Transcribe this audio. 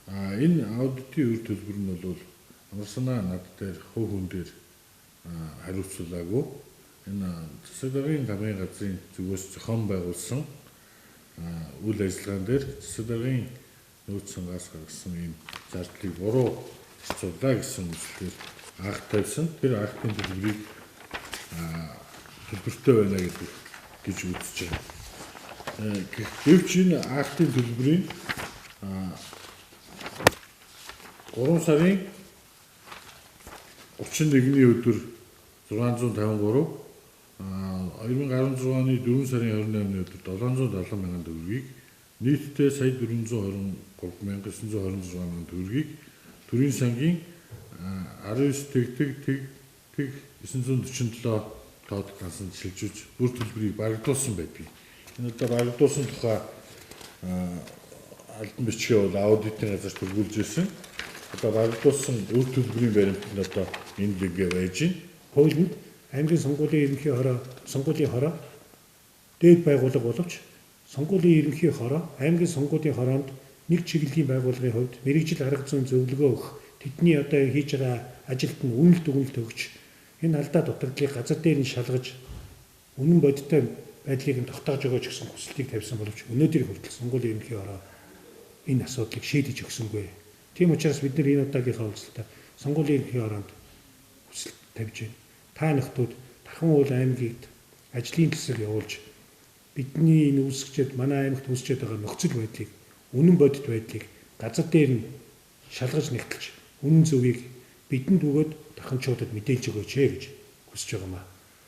Энэ аудитын үр төлбөр нь бол амар санаа над дээр, хувь хүн дээр хариуцуулаагүй. Энэ засаг даргын тамгын газрын зүгээс зохион байгуулсан үйл ажиллагаан дээр засаг даргын нөөц сангаас гаргасан ийм зардлыг буруу зарцууллаа гэсэн үзлээр анх тавьсан. Тэр актын төлбөрийг төлбөртэй байна гэдэг гэж үзэж байгаа. Гэвч энэ актын төлбөрийн 3 сарын 31-ний өдөр 653, 2016 оны 4 сарын 28-ны өдөр 770 мянган төгрөгийг, нийтдээ сая 423 мянга 926 мянган төгрөгийг төрийн сангийн 19 тэг тэг тэг тэг 947 тоод гансанд шилжүүлж бүр төлбөрийг барагдуулсан байдгийг. Энэ одоо барагдуулсан тухай албан бичгээ бол аудитын газар төргүүлж ирсэн. Одоо барагдуулсан үр төлбөрийн баримт нь одоо энд ингээ байж байна. Хуулинд аймгийн сонгуулийн ерөнхий хороо, сонгуулийн хороо дээд байгууллага боловч сонгуулийн ерөнхий хороо аймгийн сонгуулийн хороонд нэг чиглэлийн байгууллагын хувьд мэргэжил арга зүйн зөвлөгөө өгөх, тэдний одоо хийж байгаа ажилд нь үнэлт өгнөлт өгч, энэ алдаа дутагдлыг газар дээр нь шалгаж, үнэн бодиттой байдлыг нь тогтоож өгөөч гэсэн хүсэлтийг тавьсан боловч өнөөдөр хүртэл сонгуулийн ерөнхий хороо энэ асуудлыг шийдэж өгсөнгүй. Тийм учраас бид нар энэ удаагийнхаа уулзалтаар сонгуулийн ерөнхий хороонд хүсэлт тавьж байна. Та нөхдүүд Тархан уул аймгийг ажлын хэсэг явуулж, бидний энэ үүсгэчээд манай аймагт үүсчээд байгаа нөхцөл байдлыг, үнэн бодит байдлыг газар дээр нь шалгаж нэгтэлж, үнэн зөвийг бидэнд өгөөд тарханчуудад мэдээлж өгөөч гэж хүсэж байгаа юм аа.